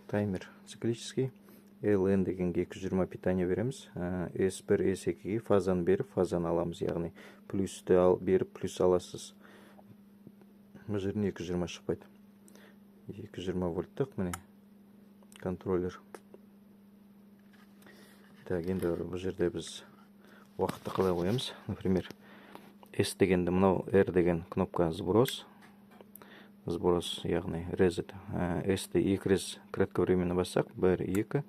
Таймер циклический. LN дегенге 220 питание береміз. S1, S2-ге фазаны беріп, фазаны аламыз, яғни плюсті ал, беріп, плюс аласыз. Бұл жерден 220 шықпайды. 220 вольттық міне контроллер. Так, енді бұл жерде біз уақытты қалай қоямыз? Например, S дегенді, мынау R деген кнопка сброс. Сброс, яғни reset. S-ті екі рет кратковременно бассақ, 1, 2,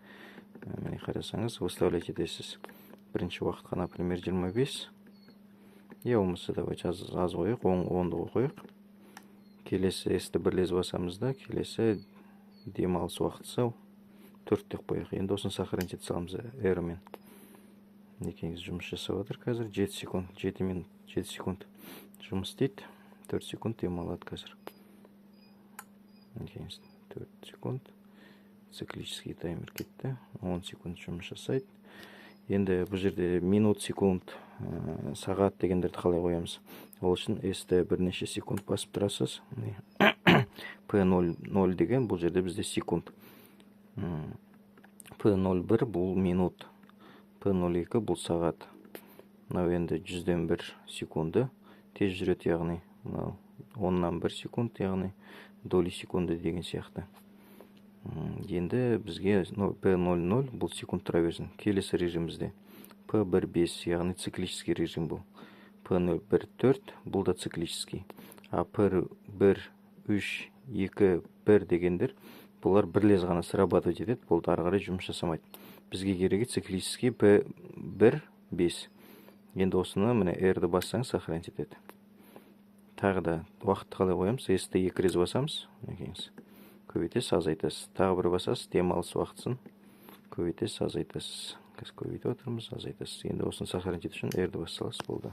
міне, қарасаңыз, выставлять етесіз. Бірінші уақытқа, например, 25. Я болмаса, давайте аз, аз қояйық, 10-ды қояйық. Келесі S-ті бір рет басамыз да, келесі демалыс уақытысы 4 деп қояйық. Енді осыны сохранить ете саламыз R-мен. Мінекейіңіз, жұмыс жасап жатыр қазір. 7 секунд, 7 минут, 7 секунд жұмыс істейді, 4 секунд демалады қазір. Мінекейіңіз, 4 секунд циклический таймер кетті, 10 секунд жұмыс жасайды. Енді бұл жерде минут, секунд, сағат дегендерді қалай қоямыз? Ол үшін S-ті бірнеше секунд басып тұрасыз. P0 деген бұл жерде бізде секунд. P01 бұл минут, P02 бұл сағат. Мынау енді 1,1 секунды тез жүреді, яғни мынау 1/10 секунд, яғни доли секунды деген сияқты. Енді бізге P00 бұл секунд тұра берсін. Келесі режим бізде P15, яғни циклический режим бұл. P014 бұл да циклический. А P1, 3, 2, 1 дегендер, бұлар бір рет ғана срабатывать етеді, болды, ары қарай жұмыс жасамайды. Бізге керегі циклический P1, 5. Енді осыны, міне, R-ді бассаңыз, сохранить етеді. Тағы да уақытты қалай қоямыз? S-ті екі рет басамыз, мінекейіңіз, көбейтесіз, азайтасыз. Тағы бір басасыз, демалыс уақытысын көбейтесіз, азайтасыз. Қазір көбейтіп отырмыз, азайтасыз. Енді осыны сохранить ету үшін R-ді баса саласыз, болды.